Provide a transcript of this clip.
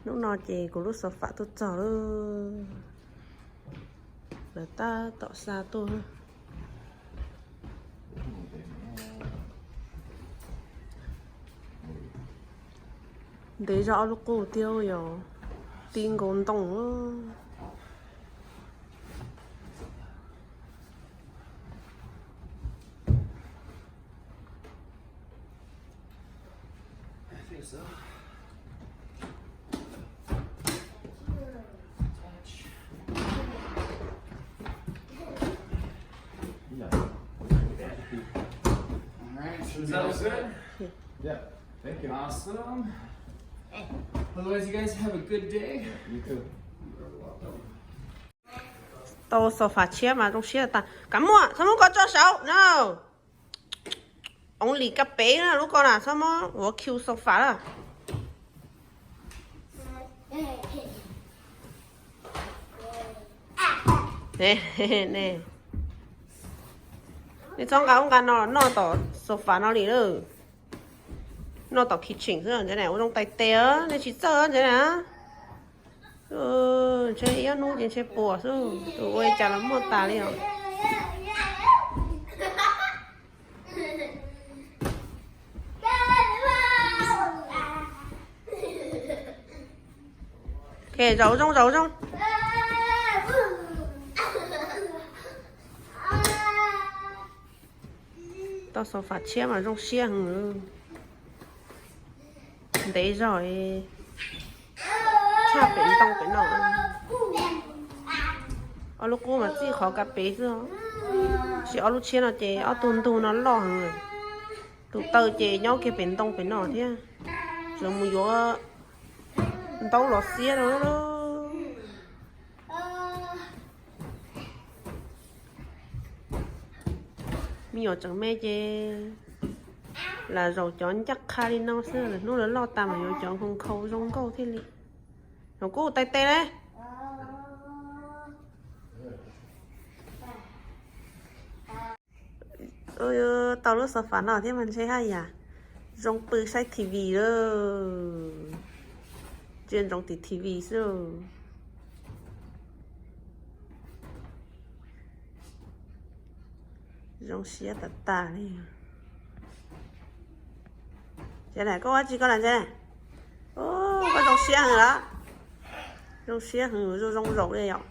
Hnub no ces kuv lub xo fam tuaj txog lawm. Lawv tab tom xa tuaj. Ntev zog ob lub qub tiag yog ti nkaus ntoo. Tau xo fam tshiab mas zoo siab tas. Kav muaj, txhob muab ko tso saud na. Only kab pev na lub ko na, txhob muab ua kiu xo fam na. Nej txhob nqa ub nqa no noj tom xo fam no li lawm. Noj tom kitchen xwb ntag na, ua zoo tais tes, nej tsis txawj ntag na. Ntshe ib ob hnub ces ntshe puas xwb, tus ua li cas los muaj tas li os. Zaum zoo, zaum zoo. Tau xo fam tshiab mas zoo siab heev. Ntev zog, tshaj pem ntoo pem no. Ob lub qub mas txij qhov kab pev xwb, tab sis ob lub tshiab no ces ob tug ntug no loj heev. Tus taw ces nyob kiag pem ntoo pem no thiab. Tseem mus yuav ntaub los xiab rau. Me nyuam tseem me ces lam zaum cov ncaj qha li no xwb, lwm hnub lawv loj tas mas yuav cov nkhaus nkhaus zoo nkauj thiaj li. Zaum kuj tais tes le. Tau lub xo fam no thiab mas ntshe haj yam zoo pw saib T V lawm. Ntsia ntsoov tim T V xwb. Zoo siab tas tas li. Koj ua tsi koj na ntshe? Koj zoo siab heev lawm. Zoo siab heev, zoo zoo zaum li yom.